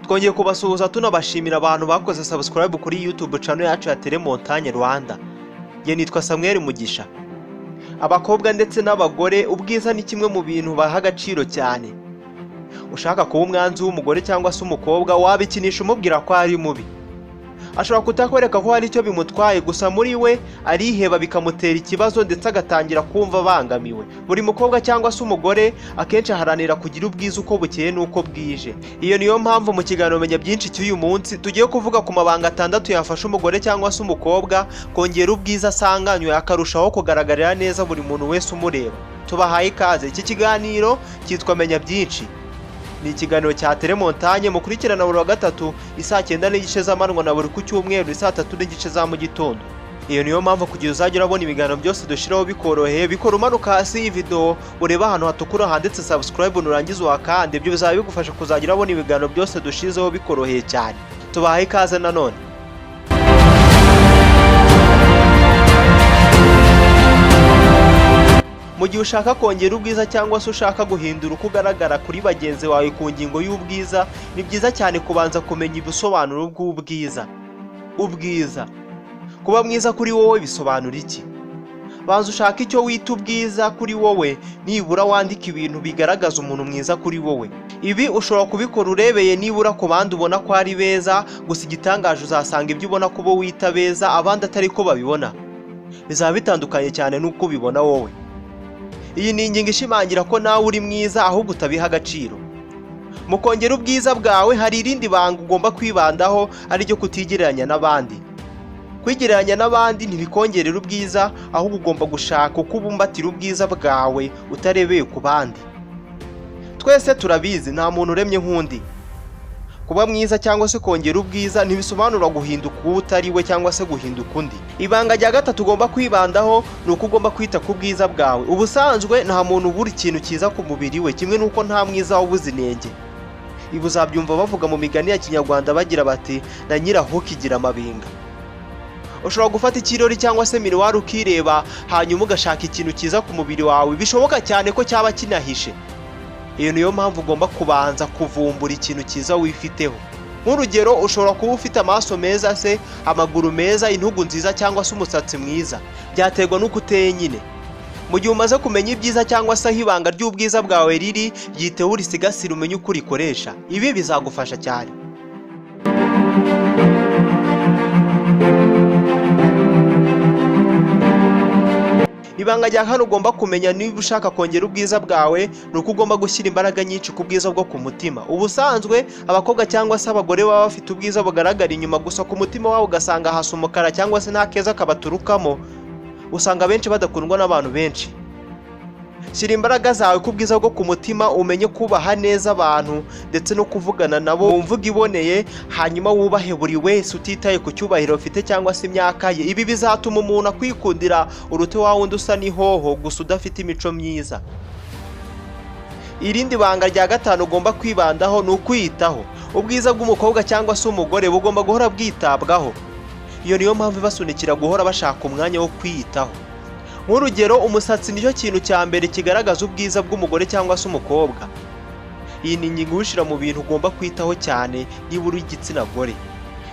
Twongeye kubasuhuza tunabashimira abantu bakoze subscribe kuri YouTube channel yacu ya Tele Montagne Rwanda. Njye nitwa Samuel Mugisha. Abakobwa ndetse n'abagore, ubwiza ni kimwe mu bintu baha agaciro cyane. Ushaka kuba umwanzi w'umugore cyangwa se umukobwa, wabikinisha umubwira ko ari mubi. Ashobora kutakwereka ko hari icyo bimutwaye, gusa muri we ariheba bikamutera ikibazo ndetse agatangira kumva abangamiwe. Buri mukobwa cyangwa se umugore akenshi aharanira kugira ubwiza uko bukeye n'uko bwije. Iyo niyo mpamvu mu kiganiro Menya Byinshi cy'uyu munsi tugiye kuvuga ku mabanga 6 yafasha umugore cyangwa se umukobwa kongera ubwiza asanganywe, akarushaho kugaragarira neza buri muntu wese umureba. Tubahaye ikaze. Iki kiganiro cyitwa Menya Byinshi. Ni ikiganiro cya Tele Montagne mukurikirana buri wa gatatu isaa 9:30 z'amanywa na buri ku cyumweru isaa 3:30 za mu gitondo. Iyo niyo mpamvu kugira uzajya urabona ibiganiro byose dushiraho bikoroheye, bikora umanuka hasi y'iyi video ureba ahantu hatukura handitse subscribe, nurangiza uhakande. Ibyo bizaba bigufasha kuzajya urabona ibiganiro byose dushizeho bikoroheye cyane. Tubahaye ikaze nanone. Mu gihe ushaka kongera ubwiza cyangwa se ushaka guhindura uko ugaragara kuri bagenzi bawe ku ngingo y'ubwiza, ni byiza cyane kubanza kumenya ubusobanuro bw'ubwiza. Ubwiza, kuba mwiza kuri wowe bisobanura iki? Banza ushaka icyo wita ubwiza kuri wowe, nibura wandika ibintu bigaragaza umuntu mwiza kuri wowe. Ibi ushobora kubikora urebeye nibura ku bandi ubona ko ari beza, gusa igitangaje uzasanga ibyo ubona ko bo wita beza abandi atari ko babibona. Bizaba bitandukanye cyane n'uko ubibona wowe. Iyi ni ingingo ishimangira ko nawe uri mwiza ahubwo utabiha agaciro. Mu kongera ubwiza bwawe hari irindi banga ugomba kwibandaho, ariryo kutigereranya n'abandi. Kwigereranya n'abandi ntibikongerera ubwiza, ahubwo ugomba gushaka uko ubumbatira ubwiza bwawe utarebeye ku bandi. Twese turabizi, nta muntu uremye nk'undi. Kuba mwiza cyangwa se kongera ubwiza ntibisobanura guhinduka uwo utari we cyangwa se guhinduka undi. Ibanga rya gatatu ugomba kwibandaho ni uko ugomba kwita ku bwiza bwawe. Ubusanzwe nta muntu ubura ikintu cyiza ku mubiri we, kimwe n'uko nta mwiza wabuze inenge. Ibi uzabyumva bavuga mu migani ya Kinyarwanda bagira bati na nyirahuku igira amabinga. Ushobora gufata ikirori cyangwa se miruwari ukireba, hanyuma ugashaka ikintu cyiza ku mubiri wawe, bishoboka cyane ko cyaba kinahishe. Iyo niyo mpamvu ugomba kubanza kuvumbura ikintu cyiza wifiteho. Nk'urugero, ushobora kuba ufite amaso meza se, amaguru meza, intugu nziza cyangwa se umusatsi mwiza. Byaterwa n'uko uteye nyine. Mu gihe umaze kumenya ibyiza cyangwa se aho ibanga ry'ubwiza bwawe riri, byiteho urisigasire umenye uko urikoresha. Ibi bizagufasha cyane. Ibanga rya hano ugomba kumenya niba ushaka kongera ubwiza bwawe ni uko ugomba gushyira imbaraga nyinshi ku bwiza bwo ku mutima. Ubusanzwe abakobwa cyangwa se abagore baba bafite ubwiza bugaragara inyuma, gusa ku mutima wabo ugasanga hasa umukara cyangwa se nta keza kabaturukamo. Usanga benshi badakundwa n'abantu benshi. Shyira imbaraga zawe ku bwiza bwo ku mutima, umenye kubaha neza abantu ndetse no kuvugana nabo mu mvugo iboneye, hanyuma wubahe buri wese utitaye ku cyubahiro ufite cyangwa se imyaka ye. Ibi bizatuma umuntu akwikundira urute wa wundi usa n'ihoho gusa udafite imico myiza. Irindi banga rya gatanu ugomba kwibandaho ni ukwiyitaho. Ubwiza bw'umukobwa cyangwa se umugore bugomba guhora bwitabwaho. Iyo niyo mpamvu ibasunikira guhora bashaka umwanya wo kwiyitaho. Nk'urugero, umusatsi nicyo kintu cya mbere kigaragaza ubwiza bw'umugore cyangwa se umukobwa. Iyi ni ingingo iwushyira mu bintu ugomba kwitaho cyane niba uri igitsina gore.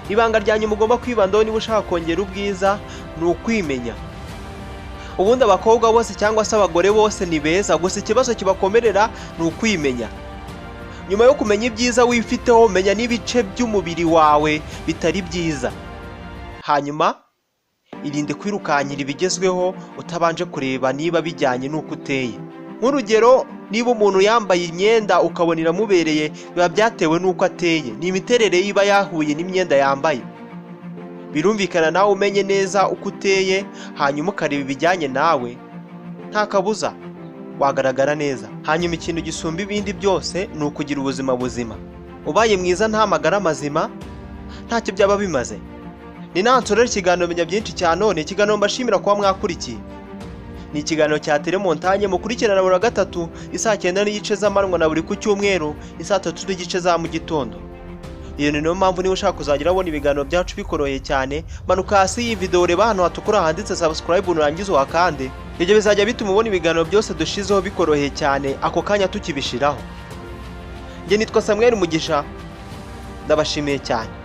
Ibanga rya nyuma ugomba kwibandaho niba ushaka kongera ubwiza ni ukwimenya. Ubundi abakobwa bose cyangwa se abagore bose ni beza, gusa ikibazo kibakomerera ni ukwimenya. Nyuma yo kumenya ibyiza wifiteho, menya n'ibice by'umubiri wawe bitari byiza. Hanyuma irinde kwirukankira ibigezweho utabanje kureba niba bijyanye n'uko uteye. Nk'urugero, niba umuntu yambaye imyenda ukabona iramubereye, biba byatewe n'uko ateye, ni imiterere ye iba yahuye n'imyenda yambaye. Birumvikana nawe umenye neza uko uteye, hanyuma ukareba ibijyanye nawe, nta kabuza wagaragara neza. Hanyuma ikintu gisumba ibindi byose ni ukugira ubuzima buzima. Ubaye mwiza nta magara mazima, ntacyo byaba bimaze. Ni nansorera ikiganiro Menya Byinshi cya none, ikiganiro mbashimira kuba mwakurikiye. Ni ikiganiro cya Tele Montagne mukurikirana buri wa gatatu isaa 9:30 z'amanywa na buri ku cyumweru isaa 3:30 za mu gitondo. Iyo ni niyo mpamvu niba ushaka kuzajya urabona ibiganiro byacu bikoroheye cyane, manuka hasi y'iyi video ureba ahantu hatukura handitse subscribe, nurangiza uhakande. Ibyo bizajya bituma ubona ibiganiro byose dushizeho bikoroheye cyane ako kanya tukibishiraho. Njye nitwa Samuel Mugisha. Ndabashimiye cyane.